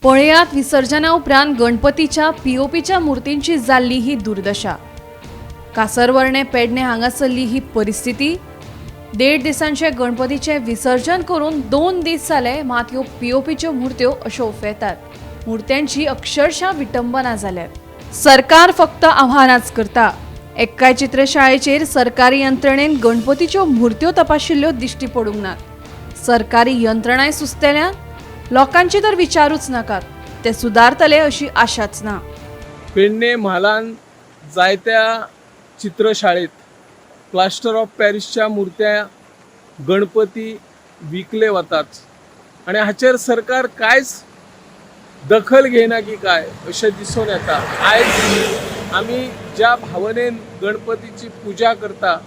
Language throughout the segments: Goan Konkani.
पळयात विसर्जना उपरांत गणपतीच्या पीओपीच्या मुर्तींची जाल्ली ही दुर्दशा. कासरवर्णे पेडणे हांगासरली ही परिस्थिती. 1.5 दिसांचे गणपतीचे विसर्जन करून 2 दीस जाले, मात ह्यो पीओपीच्यो मुर्त्यो अश्यो उफेतात. मुर्त्यांची अक्षरशः विटंबना जाल्या. सरकार फक्त आव्हानाच करता. एक्काय चित्रशाळेचेर सरकारी यंत्रणेन गणपतीच्यो मुर्त्यो तपाशिल्ल्यो दिश्टी पडूंक नात. सरकारी यंत्रणाय सुस्तेल्या, लोकांची तर विचारूच नाकात, ते सुदारतले अशी आशाच ना. पेडणे म्हालान जायत्या चित्रशाळेत प्लास्टर ऑफ पॅरिसच्या मुर्त्या गणपती विकले वतात आनी हाचेर सरकार कांयच दखल घेयना की काय अशें दिसून येता. आयज आमी ज्या भावनेन गणपतीची पुजा करता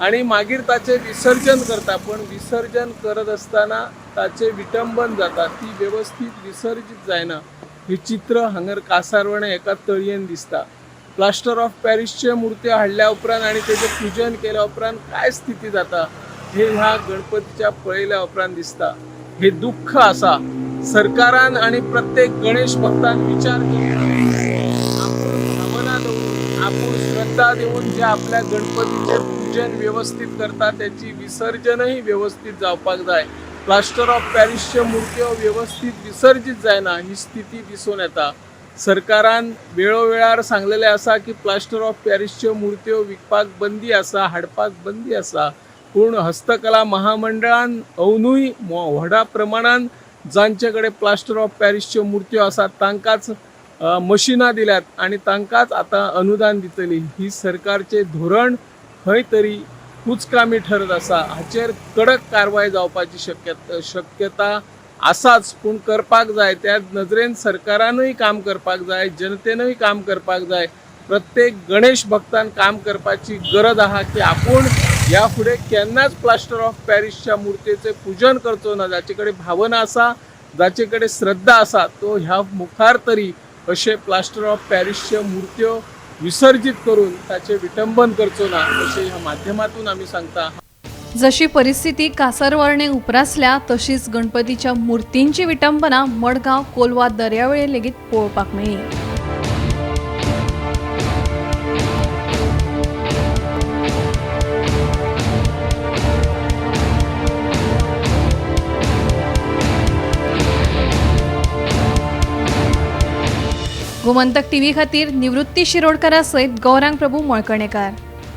आनी मागीर ताचें विसर्जन करता, पण विसर्जन करत आसतना ताचें विटंबन जाता, ती वेवस्थीत विसर्जीत जायना. हे चित्र हांगर कासारवणे एका तळयेन दिसता. प्लास्टर ऑफ पॅरिसचे मुर्त्यो हाडल्या उपरांत आनी तेजें पुजन केल्या उपरांत काय स्थिती जाता हे ह्या गणपतीच्या पळयल्या उपरांत दिसता. हे दुख्ख आसा. सरकारान आनी प्रत्येक गणेश भक्तान विचार करून आपूण भावना दवरून, आपूण श्रद्धा दिवन जे आपल्या गणपतीचें पूजन वेवस्थीत करता त्याची विसर्जनय वेवस्थीत जावपाक जाय. प्लास्टर ऑफ पॅरिसच्यो मुर्त्यो वेवस्थीत विसर्जीत जायना ही स्थिती दिसून येता. सरकारान वेळोवेळार सांगलेलें आसा की प्लास्टर ऑफ पॅरिसच्यो मुर्त्यो विकपाक बंदी आसा, हाडपाक बंदी आसा, पूण हस्तकला महामंडळान अवनूय व्हडा प्रमाणान जांचे कडेन प्लास्टर ऑफ पॅरिसच्यो मुर्त्यो आसात तांकांच मशिनां दिल्यात आनी तांकांच आतां अनुदान दितली. ही सरकारचें धोरण खंय तरी कुचकामी ठरत आसा. हाचेर कडक कारवाय जावपाची शक्यता आसाच, पूण करपाक जाय. त्या नदरेन सरकारानूय काम करपाक जाय, जनतेनूय काम करपाक जाय, प्रत्येक गणेश भक्तान काम करपाची गरज आहा की आपूण ह्या फुडें केन्नाच प्लास्टर ऑफ पॅरिसच्या मुर्तेचें पूजन करचो ना. जाचे कडेन भावना आसा, जाचे कडेन श्रद्धा आसा, तो ह्या मुखार तरी अशे प्लास्टर ऑफ पॅरिसच्यो मुर्त्यो विसर्जीत करून ताचें विटंबन करचो ना अशें ह्या माध्यमातून आमी सांगता. जशी परिस्थिती कासारवर्णे उप्रासल्या तशीच गणपतीच्या मुर्तींची विटंबना मडगांव कोलवा दर्यावेळेर लेगीत पळोवपाक मेळ्ळी. गोमंतक टीव्ही खातीर निवृत्ती शिरोडकारा सयत गौरांग प्रभू मळकणेकार.